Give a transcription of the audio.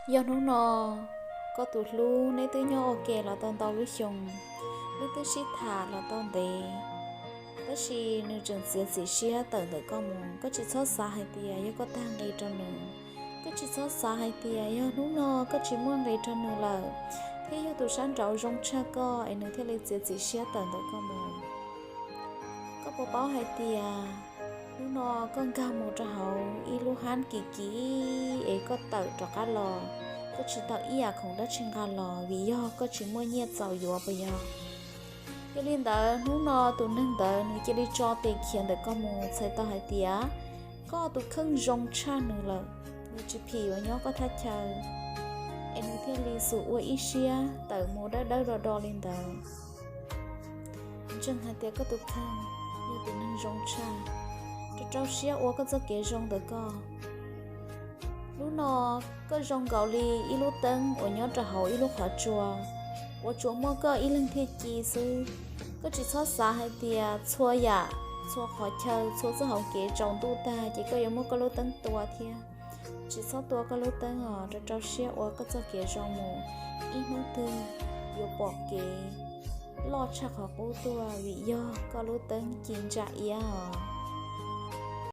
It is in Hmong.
Yog hnub no koj tus hlub neb twb nyob ua ke los tau ntau lub xyoo, neb twb sib tham los tau ntev, tab sis nws tseem txiav txim siab tawm ntawm koj mus. Koj tsis txhob xav hais tias yog koj tag nqi rau nws. Koj tsis txhob xav hais tias yog hnub no koj tsis muaj nqis rau nws lawm, thiab yog tus sab nraud zoo tshaj koj es nws thiaj li txiav txim siab tawm ntawm koj mus. Koj puas paub hais tias hnub no koj nkag mus rau hauv ib lub hab kim kim es koj tawm rov qab los, koj tsis tau ib yam khoom dab tsi nqa los vim yog koj tsis muaj nyiaj txaus yuav puas yog? Yog li ntawd hnub no tus neeg ntawd nws cia li tso tes khiav ntawm koj mus, txhais tau hais tias koj tus kheej zoo tshaj nws lawm, nws tsis phim yuav nyob koj thaj chaw, es nws thiaj li xum ua ib siab tawm mus dawb dawb do do li ntawd. Ntseeg hais tias koj tus kheej yog tus neeg zoo tshaj, rau rau siab ua koj txoj kev zoo ntawm koj. Hnub no koj zoo nkaus li ib lub teeb uas nyob rau hauv ib lub qhov tsua uas tsuas muaj koj ib leeg thiaj ci xwb. Koj tsis txhob xav hais tias txhua yam, txhua qhov chaw, txhua txoj hauv kev tsaus ntuj tag ces koj yuav muab koj lub teeb tua thiab. Tsis txhob tua koj lub teeb os, rau rau siab ua koj txoj kev zoo mus, ib hnub twg yuav pom kev loj tshaj qhov qub tuaj vim yog koj lub teeb ci ntsa iab os.